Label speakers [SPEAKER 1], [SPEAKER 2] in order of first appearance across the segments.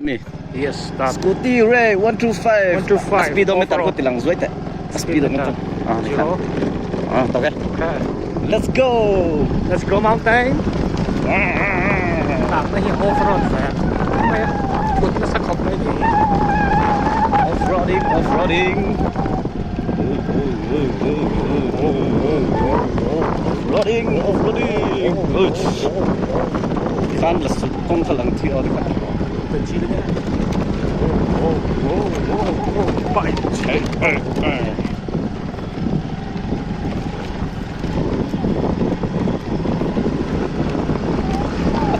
[SPEAKER 1] Mi.
[SPEAKER 2] Yes, start.
[SPEAKER 1] Scooty Ray 125.
[SPEAKER 2] 125.
[SPEAKER 1] Speedometer ko tilang zuai teh. Speedometer. Ah, ni
[SPEAKER 2] Zero.
[SPEAKER 1] Ah, okay.
[SPEAKER 2] Okay.
[SPEAKER 1] Let's go.
[SPEAKER 2] Let's go mountain. Tah na hi off road ve. Mai a put nasa khawp mai ni.
[SPEAKER 1] Off roading, off roading. Off roading, off roading. Khan la sut kawng kha lang thi aw tikhan. A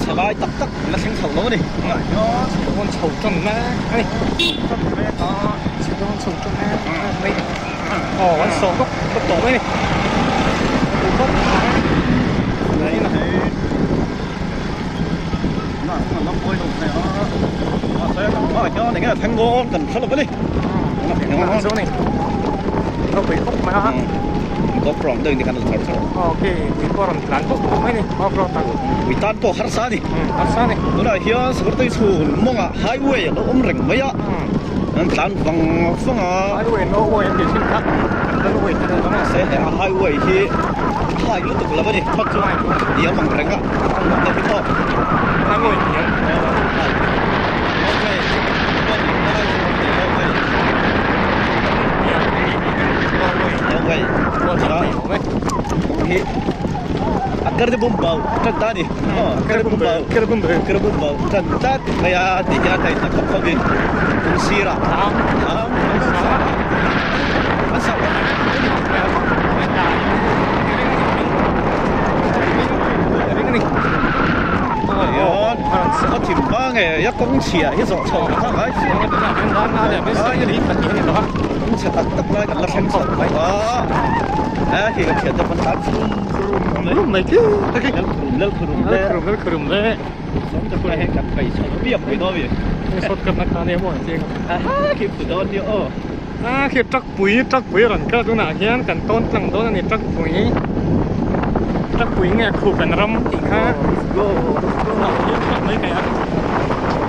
[SPEAKER 1] chhe lai tak tak la thleng chho lo a ni.
[SPEAKER 2] Chhe dawn chho tan mek a ni. Chhe dawn chho tan mek a ni. Aw an sawm bawk bawk tawh mai a ni.
[SPEAKER 1] Highway a lo awm reng mai a an tlan vang vang a mahse he a highway hi a hai lutuk lo a ni phawt chu diam ang reng a te hi pawh hi a kar te bum bau tan ta ni kar bum bau kar bum bau tan ta mai a ti hian hei hnathawk hovin kawng sirah thlam an sa a an sa hian a thim hma nge a kawng chhia hi zawh chho kha ngai kawng chhe tak tak lai kan la thleng chho mai a a khi ka thian te pawn tan
[SPEAKER 2] Rum mai khi
[SPEAKER 1] lal khurum lal
[SPEAKER 2] khurum le. A khi truck pui truck pui rawn kal tunah hian kan tawn tlang dawn a ni truck pui truck pui nge khu kan ram tih kha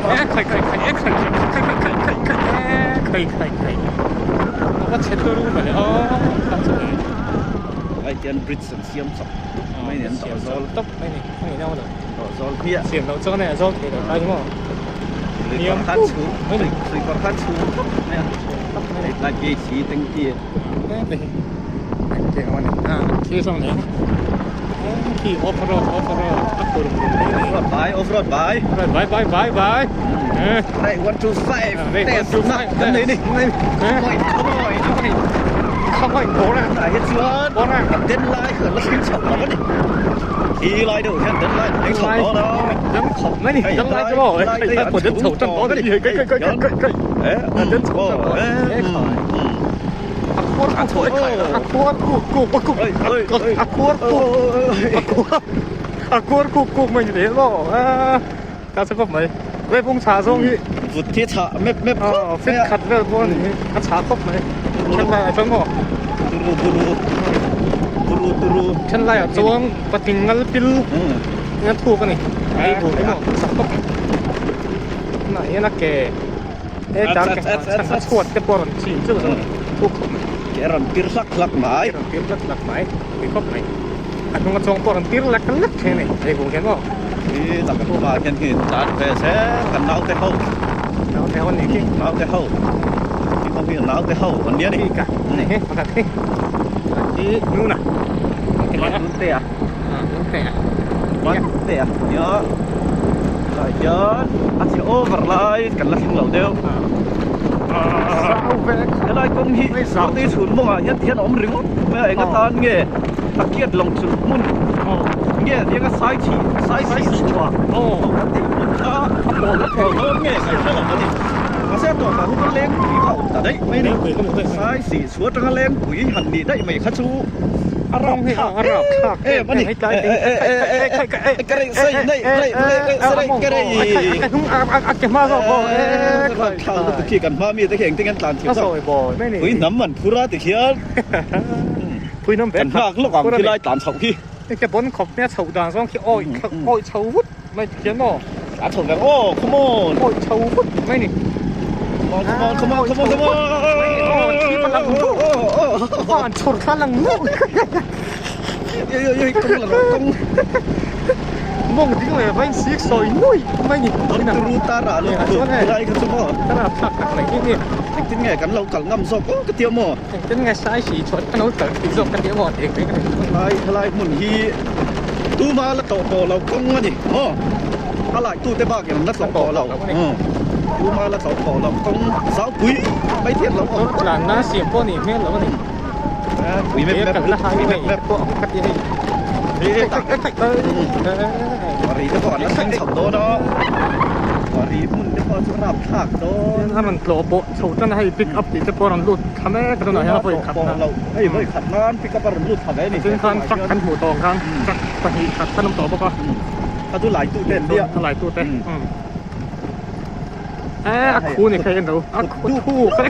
[SPEAKER 2] e khai khai khai e khai khai khai khai khai khai e khai khai khai a va chhe turu mawle aw kha chu
[SPEAKER 1] Lai hian bridge an siam chawp mai ni an dawh zawl
[SPEAKER 2] tawp mai ni.
[SPEAKER 1] Zawl hmiah.
[SPEAKER 2] Siam loh chuan a zawl thei lo ta hi maw.
[SPEAKER 1] Luikawr khan chhum luikawr khan chhum khawp mai a. Hei tlai KC tanky.
[SPEAKER 2] Tanky ang ani. Ah khi sawn ni. Khi off road off road a khur khur mai ni.
[SPEAKER 1] Off road bai off road bai.
[SPEAKER 2] Bai bai bai bai.
[SPEAKER 1] Right 1 2 5. 1 2 5 kan nei ni. Come on come on.
[SPEAKER 2] Come on bawr a.
[SPEAKER 1] Tah hi chuan den lai kha la thleng chho lo a ni. Khi lai deuh hian den lai thleng chho dawn a.
[SPEAKER 2] Dam khawp mai ni. Dam lai chu maw. Hei pawh den chho tan dawn a ni. Hei kai kai kai kai kai. Den chho tan dawn. A khuar kuk kuk a khuar kuk kuk a kuk a khuar kuk a khuar kuk kuk mai ni te maw. Ka chu khawp mai. Web ung chha zawng hi.
[SPEAKER 1] Vut hi chhah mep mep khawp mai a.
[SPEAKER 2] Fit khat vel pawh a ni hi. A chhah khawp mai. Then laiah chuan maw.
[SPEAKER 1] Turu buru. Turu turu.
[SPEAKER 2] Then laiah chuan patling ngal pil in a thuk a ni. Ei bur hi maw chhah khawp mai. Tunah hian a ke he tar ke chhan a chhuat te pawh a rawn chin cheuh zawk a ni. Thuk khawp mai.
[SPEAKER 1] Ke a rawn pir hlak hlak mai.
[SPEAKER 2] Ke a rawn pir hlak hlak mai. Pui khawp mai. A hnunga chuang pawh a rawn tir lek lek thei a ni. Ei bur hian maw.
[SPEAKER 1] Hi tak kan pa hian hi tan ve zel kan naute ho
[SPEAKER 2] naute ho ni khi
[SPEAKER 1] naute ho hi ho hi naute ho an nia ni
[SPEAKER 2] ka ni hi pakhat hi hi nu na
[SPEAKER 1] nun te a
[SPEAKER 2] nun te a
[SPEAKER 1] nun te a nia lai hian a che over lai kan la thleng lo deuh
[SPEAKER 2] zau ve
[SPEAKER 1] helai kawng hi te chhun mawngah hian ti hian a awm ringawt mai a eng atan nge a kiat lawng chu hmun nge tianga sai chhi sai chhi chhuah kan tih hmun kha a pawl a pawl dawn nge kan hre lo a ni mahse a tawpah hun a lengpui kha a awm ta daih mai a ni sai chhi chhuah atanga lengpui han nih daih mai kha chu a rap thlak em em a ni ka rei sei nei rei rei rei ka rei thla lutuk khi kan hma mi te khi engtin an tlan thiam zawk pui hnam an phur a tikhian Kan nghak lawk ang khilai tlan chhoh khi.
[SPEAKER 2] Hei khi bon khawp nia chhoh dan zawng khi awi awi chho vut mai ti khian maw.
[SPEAKER 1] A chho vek aw come on.
[SPEAKER 2] Awi chho vut mai ni.
[SPEAKER 1] Come on come on come on come on come on.
[SPEAKER 2] Aw thi pa lang nu. Van chhawr thla lang nu.
[SPEAKER 1] Ê ê ê kawng la rawh kawng.
[SPEAKER 2] Mawng ding leh vain sik sawi nuai mai ni.
[SPEAKER 1] Don turu ta rah lo
[SPEAKER 2] chuan hei.
[SPEAKER 1] Lai kha chu maw.
[SPEAKER 2] Ka rah thlak tak mai hi ni.
[SPEAKER 1] Engtin nge kan lo kal ngam zawk aw ka tia maw.
[SPEAKER 2] Engtin nge sai si chuan kan lo kal thei zawk ka tia maw tih ka
[SPEAKER 1] Lai helai hmun hi tuma la tlawh tawh lo kawng a ni maw. A lai tute bak in an la tlawh tawh lo. Tuma la tlawh tawh lo kawng zaupui mai thian lo awm.
[SPEAKER 2] Tlanna siam pawh a nih hmel lo a ni.
[SPEAKER 1] Pui mep mep
[SPEAKER 2] pui mep mep pawh ka ti hei.
[SPEAKER 1] Ri te pawh an la thleng chho dawn a. Ri hmun te pawh chu a rap thlak dawn.
[SPEAKER 2] A rawn tlawh pawh chho tan a hei pick up tih te pawh a rawn lut thla mek a tunah hian a vawi khat na.
[SPEAKER 1] Hei vawi khat nan pick up a rawn lut thla ve a ni.
[SPEAKER 2] Tin khan truck kan hmuh tawh ang khan truck pahnih khat kan awm tawh bawk a.
[SPEAKER 1] A chu lai tu te an nia.
[SPEAKER 2] A lai tu te. E a khu ni kha en lo a khu thu kha.